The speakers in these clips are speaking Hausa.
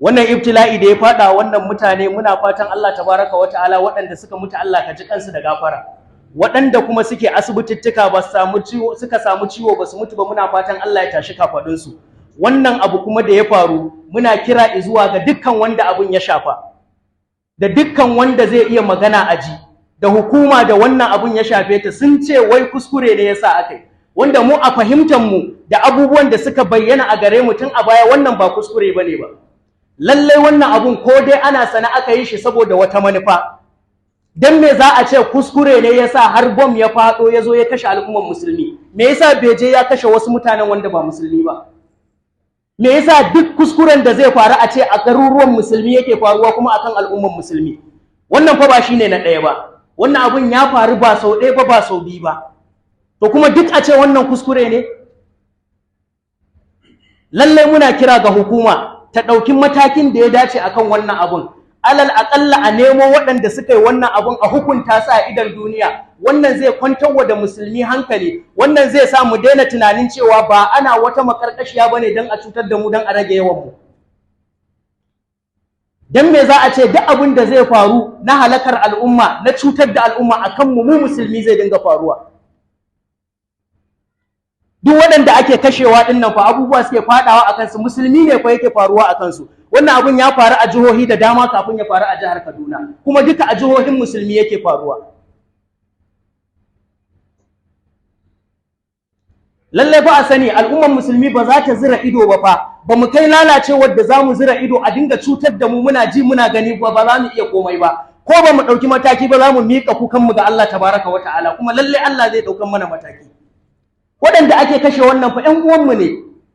Wannan ibtila'i da ya fada wannan mutane, muna fatan Allah tabaraka wa ta'ala, waɗanda suka mutu Allah ka ji kansu da gafara, waɗanda kuma suke asibitittuka ba su samu ciwo, suka samu ciwo ba su mutu ba, muna fatan Allah ya tashi kafadunsu. Wannan abu kuma da ya faru, muna kira zuwa ga dukkan wanda abun ya shafa, da dukkan wanda zai iya magana a ji, da hukuma da wannan abun ya shafe ta. Sun ce wai kuskure ne yasa aka yi, wanda mu a fahimtar mu da abubuwan da suka bayyana a gare mu tun a baya, wannan ba kuskure bane ba. Lallai wannan abun ko dai ana sana aka yi shi saboda wata manufa. Dan me za a ce kuskure ne yasa har bom ya faɗo ya zo ya kashe al'ummar musulmi? Me yasa bai je ya kashe wasu mutanen wanda ba musulmi ba? Me yasa duk kuskuren da zai faru a ce a garuruwan musulmi yake faruwa, kuma akan al'ummar musulmi? Wannan fa ba shine na ɗaya ba, wannan abun ya faru ba sau ɗaya ba, ba sau biyu ba. To kuma duk a ce wannan kuskure ne? Lallai muna kira ga hukuma ta ɗauki matakin da ya dace akan wannan abun. Alal aƙalla a nemo waɗanda suka yi wannan abun a hukunta su a idon duniya. Wannan zai kwantar wa da musulmi hankali, wannan zai sa mu daina tunanin cewa ba ana wata makarƙashiya bane don a cutar da mu, don a rage yawan mu. Dan me za a ce duk abin da zai faru na halakar al'umma, na cutar da al'umma, akan mu mu musulmi zai dinga faruwa? Duk waɗanda ake kashewa ɗin nan fa, abubuwa suke faɗawa a kansu, musulmi ne fa yake faruwa a kansu. Wannan abun ya faru a jihohi da dama kafin ya faru a jihar Kaduna, kuma duka a jihohin musulmi yake faruwa. Lallai fa a sani, al'ummar musulmi ba za ta zira ido ba fa. Ba mu kai lalacewar da za mu zira ido a dinga cutar da mu muna ji muna gani ba, ba za mu iya komai ba. Ko ba mu ɗauki mataki ba, za mu miƙa kukanmu ga Allah tabaraka wa ta'ala, kuma lallai Allah zai ɗaukan mana mataki. Waɗanda ake kashe wannan fa ƴan uwanmu ne,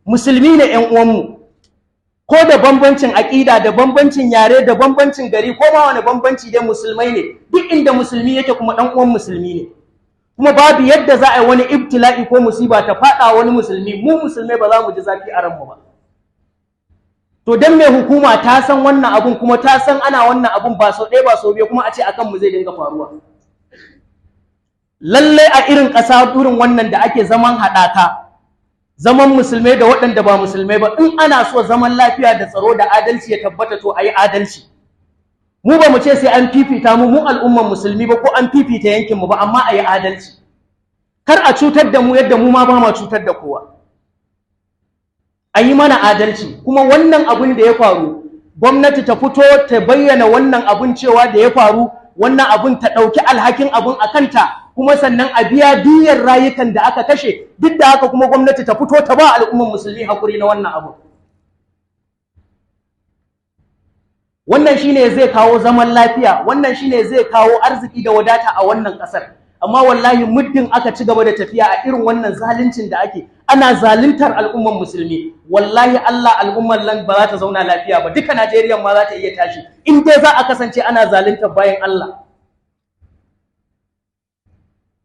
musulmi ne ƴan uwanmu, ko da bambancin aƙida, da bambancin yare, da bambancin gari, ko ma wani bambanci dai, musulmai ne. Duk inda musulmi yake kuma ɗan uwan musulmi ne. Kuma babu yadda za a yi wani ibtila'i ko musiba ta faɗa wani musulmi, mu musulmai ba za mu ji zafi a ranmu ba. To dan me hukuma ta san wannan abun, kuma ta san ana wannan abun ba sau ɗaya ba sau biyu, kuma a ce akan mu zai dinga faruwa? Lallai a irin ƙasa irin wannan da ake zaman haɗaka, zaman musulmai da waɗanda ba musulmai ba, in ana so zaman lafiya da tsaro da adalci ya tabbata, to a yi adalci. Mu ba mu ce sai an fifita mu mu al'umman musulmi ba, ko an fifita yankin mu ba, amma a yi adalci. Kar a cutar da mu yadda mu ma ba ma cutar da kowa. A yi mana adalci. Kuma wannan abun da ya faru, gwamnati ta fito ta bayyana wannan abun cewa da ya faru, wannan abun ta ɗauki alhakin abun a kanta, kuma sannan a biya diyyar rayukan da aka kashe. Duk da haka kuma gwamnati ta fito ta ba al'umman musulmi hakuri na wannan abun. Wannan shine zai kawo zaman lafiya, wannan shine zai kawo arziki da wadata a wannan ƙasar. Amma wallahi muddin aka ci gaba da tafiya a irin wannan zaluncin da ake, ana zaluntar al'umman musulmi, wallahi Allah al'umman nan ba za ta zauna lafiya ba. Duka Najeriya ma za ta iya tashi in dai za a kasance ana zaluntar bayan Allah.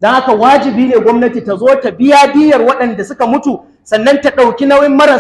Don haka wajibi ne gwamnati ta zo ta biya diyar waɗanda suka mutu, sannan ta ɗauki nauyin marasa